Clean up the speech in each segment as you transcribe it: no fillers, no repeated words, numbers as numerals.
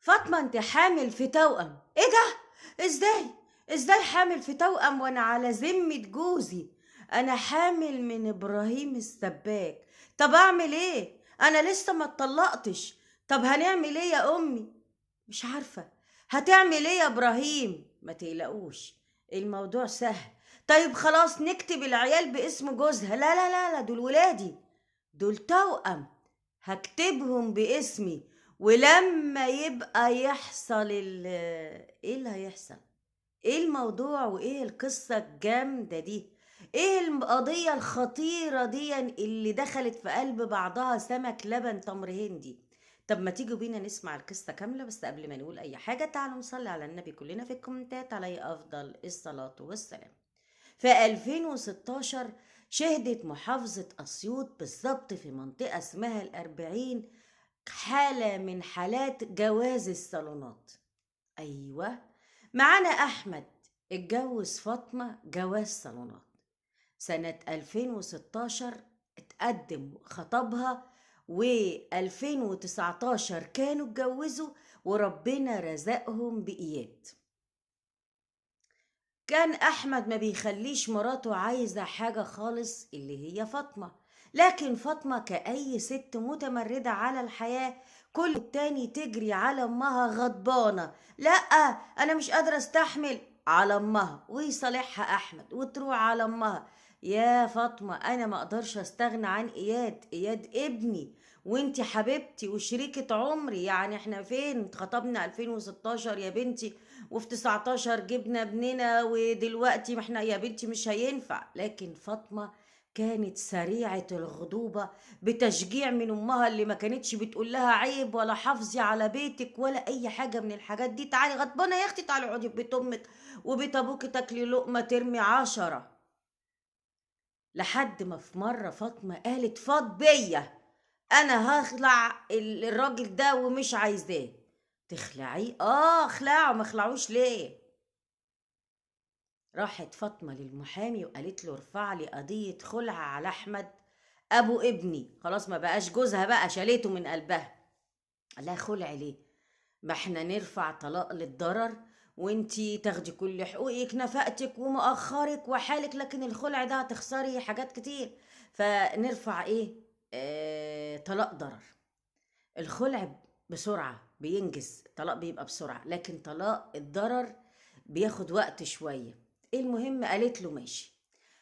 فاطمة انت حامل في توأم. ايه ده؟ ازاي؟ ازاي حامل في توأم وانا على ذمة جوزي؟ انا حامل من ابراهيم السباك. طب اعمل ايه؟ انا لسه ما اتطلقتش. طب هنعمل ايه يا امي؟ مش عارفة هتعمل ايه يا ابراهيم. ما تقلقوش، الموضوع سهل. طيب خلاص نكتب العيال باسم جوزها. لا لا لا لا، دول ولادي، دول توأم، هكتبهم باسمي. ولما يبقى يحصل ايه اللي هيحصل؟ ايه الموضوع وايه القصة الجامدة دي؟ ايه القضية الخطيرة دي اللي دخلت في قلب بعضها سمك لبن تمر هندي؟ طب ما تيجوا بينا نسمع القصة كاملة. بس قبل ما نقول اي حاجة تعالوا نصلي على النبي كلنا في الكومنتات عليه افضل الصلاة والسلام. في 2016 شهدت محافظة أسيوط بالظبط في منطقة اسمها الأربعين حالة من حالات جواز الصالونات. أيوة، معانا أحمد اتجوز فاطمة جواز صالونات سنة 2016، اتقدم خطبها، و2019 كانوا اتجوزوا وربنا رزقهم بإياد. كان أحمد ما بيخليش مراته عايزة حاجة خالص اللي هي فاطمة، لكن فاطمة كأي ست متمردة على الحياة كل التاني تجري على أمها غضبانة. لا أنا مش قادرة أستحمل، على أمها، ويصالحها أحمد وتروح على أمها. يا فاطمة أنا ما أقدرش أستغنى عن إياد، إياد ابني وانتي حبيبتي وشريكة عمري، يعني احنا فين؟ اتخطبنا 2016 يا بنتي، وفي 19 جبنا ابننا، ودلوقتي ما احنا يا بنتي مش هينفع. لكن فاطمة كانت سريعة الغضوبة بتشجيع من أمها اللي ما كانتش بتقول لها عيب ولا حافظي على بيتك ولا أي حاجة من الحاجات دي. تعالي غضبانة يا أختي، تعالي اقعدي في بيت أمك وبيت أبوك تاكلي لقمة ترمي 10. لحد ما في مرة فاطمة قالت فاض بيا، أنا هخلع الراجل ده ومش عايزاه. تخلعيه؟ اخلعه، ما اخلعوش ليه؟ راحت فاطمة للمحامي وقالت له ارفع لي قضية خلع على أحمد أبو ابني. خلاص ما بقاش جوزها بقى، شالته من قلبها. قال لها خلع ليه؟ ما احنا نرفع طلاق للضرر وانتي تاخدي كل حقوقك، نفقتك ومؤخرك وحالك، لكن الخلع ده هتخسري حاجات كتير، فنرفع ايه؟ طلاق ضرر. الخلع بسرعة بينجز، الطلاق بيبقى بسرعة، لكن طلاق الضرر بياخد وقت شوية. المهم قالت له ماشي.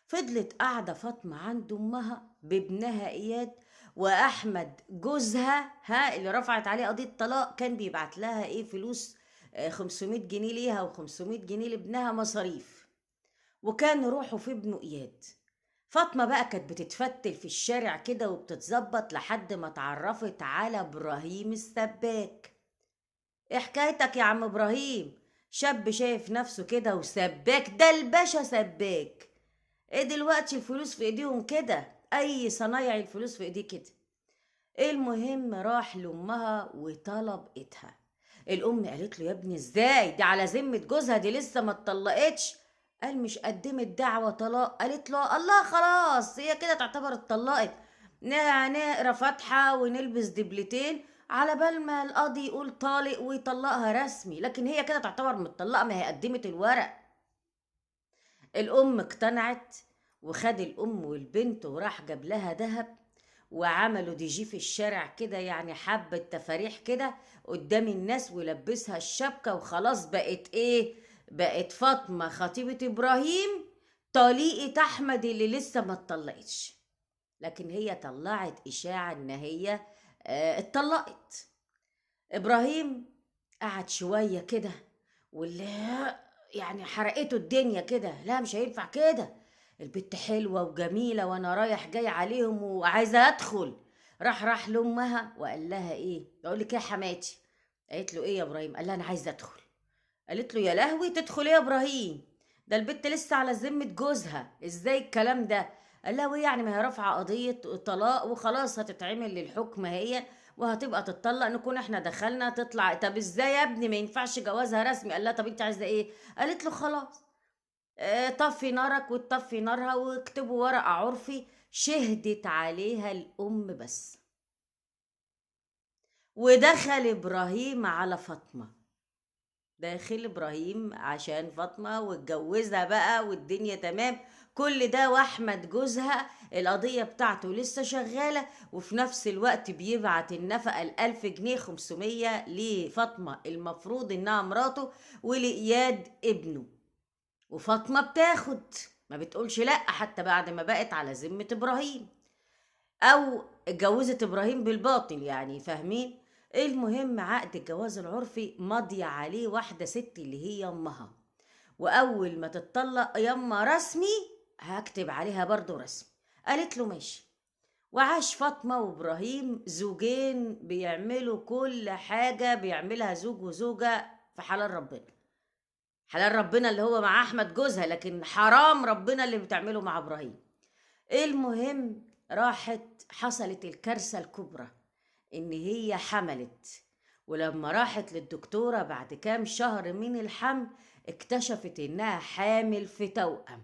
فضلت قاعدة فاطمة عند أمها بابنها إياد، وأحمد جوزها ها اللي رفعت عليه قضية طلاق كان بيبعت لها إيه فلوس، 500 جنيه ليها و500 جنيه لابنها مصاريف، وكان روحه في ابنه إياد. فاطمة بقى كانت بتتفتل في الشارع كده وبتتظبط لحد ما اتعرفت على إبراهيم السباك. إيه حكايتك يا عم إبراهيم؟ شاب شايف نفسه كده وسباك، ده الباشا سباك. ايه دلوقتي الفلوس في ايديهم كده، اي صنايعي الفلوس في ايديه كده. المهم راح لامها وطلب ايدها. الام قالت له يا ابني ازاي؟ دي على ذمة جوزها، دي لسه ما اتطلقتش. قال مش قدمت دعوة طلاق؟ قالت له الله خلاص هي كده تعتبر اتطلقت، نقرا فاتحة ونلبس دبلتين على بال ما القاضي يقول طالق ويطلقها رسمي، لكن هي كده تعتبر متطلقة، ما هي قدمت الورق. الأم اقتنعت وخد الأم والبنت وراح جاب لها ذهب وعملوا دي جي في الشارع كده، يعني حبة تفاريح كده قدام الناس، ولبسها الشبكة، وخلاص بقت ايه؟ بقت فاطمة خطيبة إبراهيم طليقة أحمد اللي لسه ما اتطلقتش. لكن هي طلعت إشاعة إن هي اتطلقت. إبراهيم قعد شوية كده واللي يعني حرقته الدنيا كده، لا مش هينفع كده، البت حلوة وجميلة وأنا رايح جاي عليهم وعايزة أدخل. راح لأمها وقال لها إيه؟ بقول لك إيه يا حماتي؟ قالت له إيه يا إبراهيم؟ قال لها أنا عايزة أدخل. قالت له يا لهوي تدخل إيه يا إبراهيم؟ ده البت لسه على ذمة جوزها، إزاي الكلام ده؟ قال لها وإيه يعني، ما هي رافعة قضية طلاق وخلاص هتتعمل للحكم هي وهتبقى تتطلق، نكون احنا دخلنا تطلع. طب ازاي يا ابني ما ينفعش جوازها رسمي؟ قال لها طب انت عايزه ايه؟ قالت له خلاص طفي نارك وتطفي نارها واكتبوا ورقه عرفي شهدت عليها الام بس. ودخل ابراهيم على فاطمة، داخل ابراهيم عشان فاطمة واتجوزها بقى والدنيا تمام. كل ده واحمد جوزها القضية بتاعته لسه شغالة، وفي نفس الوقت بيبعت النفقة 1000 جنيه، 500 لفاطمة المفروض انها مراته، ولإياد ابنه. وفاطمة بتاخد، ما بتقولش لا، حتى بعد ما بقت على ذمة ابراهيم او اتجوزت ابراهيم بالباطل، يعني فاهمين. المهم عقد الجواز العرفي ماضية عليه واحدة ست اللي هي امها، واول ما تتطلق يما رسمي هكتب عليها برضو رسمي. قالت له ماشي. وعاش فاطمة وابراهيم زوجين بيعملوا كل حاجة بيعملها زوج وزوجة في حلال ربنا، حلال ربنا اللي هو مع احمد جوزها، لكن حرام ربنا اللي بتعمله مع ابراهيم. المهم راحت حصلت الكارثة الكبرى ان هي حملت، ولما راحت للدكتورة بعد كام شهر من الحمل اكتشفت انها حامل في توأم.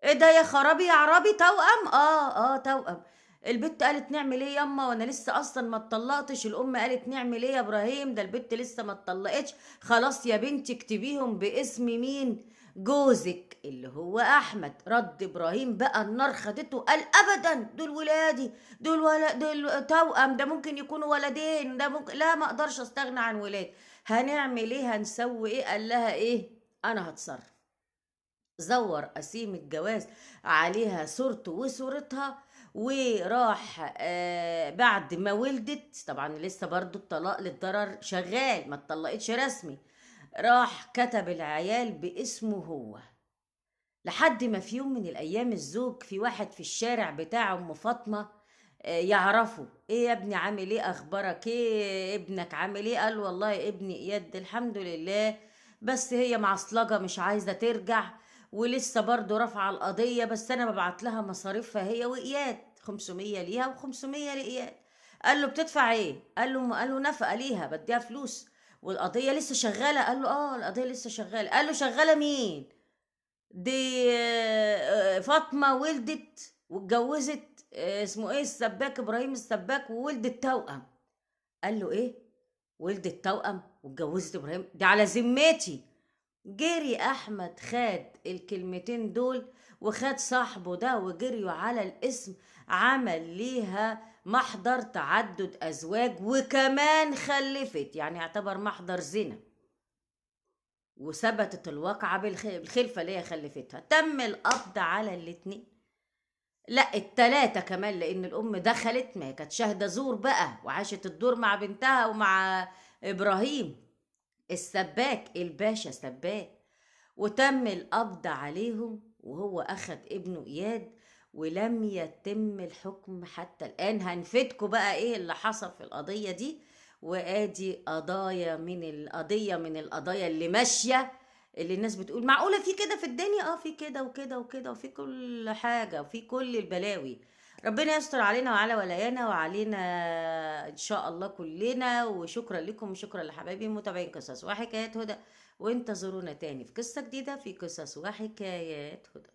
ايه ده يا خرابي يا عربي، توأم؟ اه توأم. البت قالت نعمل ايه ياما وانا لسه اصلا ما اتطلقتش. الام قالت نعمل ايه يا ابراهيم، ده البت لسه ما اتطلقتش. خلاص يا بنتي اكتبيهم باسم مين؟ جوزك اللي هو احمد. رد ابراهيم بقى النار خدته، قال ابدا دول ولادي، دول ولا دول توأم، ده ممكن يكونوا ولدين، ده ممكن، لا ما اقدرش استغنى عن ولادي. هنعمل ايه، هنسوي ايه؟ قال لها ايه، انا هتصرف. زور قسيم الجواز عليها صورته وصورتها، وراح بعد ما ولدت، طبعا لسه برضو الطلاق للضرر شغال، ما اتطلقتش رسمي، راح كتب العيال باسمه هو. لحد ما في يوم من الايام الزوج في واحد في الشارع بتاع ام فاطمة يعرفه، ايه يا ابني عامل ايه، اخبارك ايه، ابنك عامل ايه؟ قال والله ابني اياد الحمد لله، بس هي معصلجه مش عايزه ترجع، ولسه برضو رافعه القضية، بس انا ببعت لها مصاريفها هي واياد، 500 ليها و500 لاياد. قال له بتدفع ايه؟ قال له نفقه ليها، بديها فلوس، والقضية لسه شغالة. قال له اه القضية لسه شغالة. قال له شغالة مين دي؟ فاطمة ولدت واتجوزت اسمه ايه السباك، ابراهيم السباك، وولدت توأم. قال له ايه، ولدت توأم واتجوزت ابراهيم؟ دي على ذمتي. جري احمد خد الكلمتين دول وخد صاحبه ده وجريوا على الاسم، عمل ليها محضر تعدد ازواج، وكمان خلفت، يعني اعتبر محضر زنا، وثبتت الواقعة بالخلفة اللي هي خلفتها. تم القبض على الاتنين، لا التلاتة كمان، لان الام دخلت، ما هي كانت شاهدة زور بقى، وعاشت الدور مع بنتها ومع ابراهيم السباك، الباشا سباك. وتم القبض عليهم، وهو اخد ابنه اياد، ولم يتم الحكم حتى الان. هنفيدكم بقى ايه اللي حصل في القضية دي. وادي قضايا من القضية من القضايا اللي ماشية، اللي الناس بتقول معقولة في كده في الدنيا؟ في كده وكده وكده، وفي كل حاجة، وفي كل البلاوي. ربنا يستر علينا وعلى ولايانا وعلينا ان شاء الله كلنا. وشكرا لكم، وشكرا لحبايبي متابعين قصص وحكايات هدى، وانتظرونا تاني في قصة جديدة في قصص وحكايات هدى.